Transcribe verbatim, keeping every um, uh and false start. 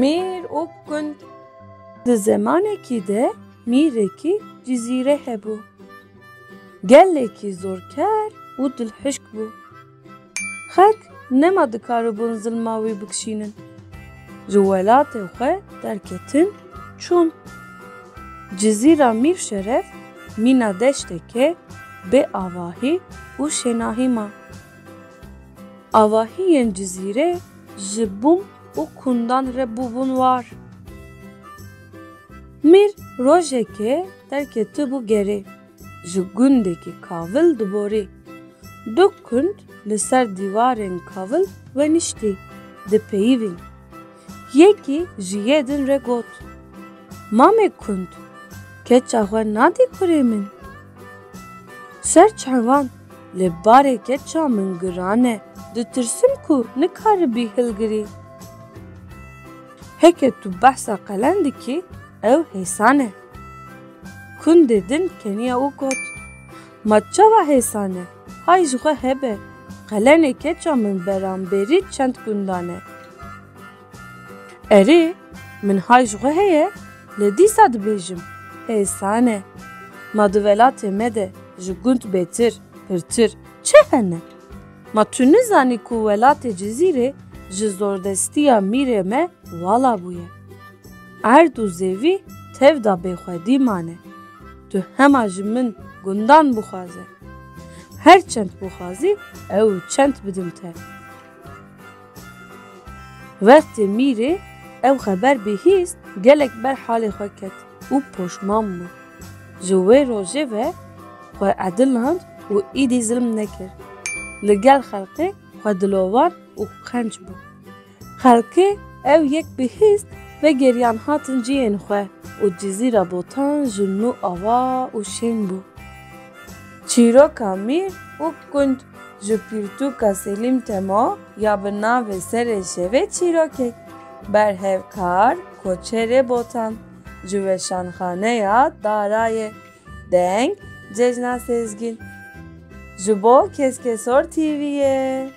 Mîr û Kund. Di zemanekî de mîrekî cizîre hebû. Gelekî zorker û dilhişk bû. Xelk nema dikaribûn zilma wî bikişînin. Ji welatê xwe derketin, çûn. Cizîra Mîr Şeref mîna deşteke bê avahî û şênahî ma. Avahiyên cizîrê ji bûm û kundan re bûbûn war. Mîr rojekê derketibû gerê, ji gundekî kavil diborî. Du kund li ser dîwarên kavil weniştî, dipeyivîn. Yekî ji yê din re got: "Mamê Kund, keça xwe nadî kurê min?" "Ser çavan, lê barê keça min giran e, ditirsim ku nikaribî hilgirî." "Heke tu behsa qelen dikî, ew hêsan e." Kundê din keniya û got: "Ma çawa hêsan e? Hay ji xwe hebe, qelenê keça min beramberî çend kundan e." "Erê, min hay ji xwe heye, lê dîsa dibêjim, hêsan e. Ma di welatê me de ji gund bêtir, pirtir çi hene? Ma tu nizanî ku welatê Cizîrê ji zordestiya mîrê me wala bûye? Erd û zêvî tev da bêxwedî mane. Tu hema ji min gundan bixwaze. Her çend bixwazî, ew çend bidim te." Wextê mîrê ew xeber bihîst, gelek ber halê xwe ket û poşman bû. Ji wê rojê ve xwe ediland û îdî zilm nekir. Li gel xelkê xwe dilovan û qenc bû. Xelkê ew yek bihîst, vegeriyan hatin cihên xwe û Cizîra Botan ji nû ava û şên bû. Çîroka Mîr û Kund, ji pirtûka Selîm Temo ya bi navê Serê Şevê çîrokek, berhevkar Koçerê Botan, ji Weşanxaneya Darayê, deng Cejna Sezgîn, ji bo Keskesor T V'yê.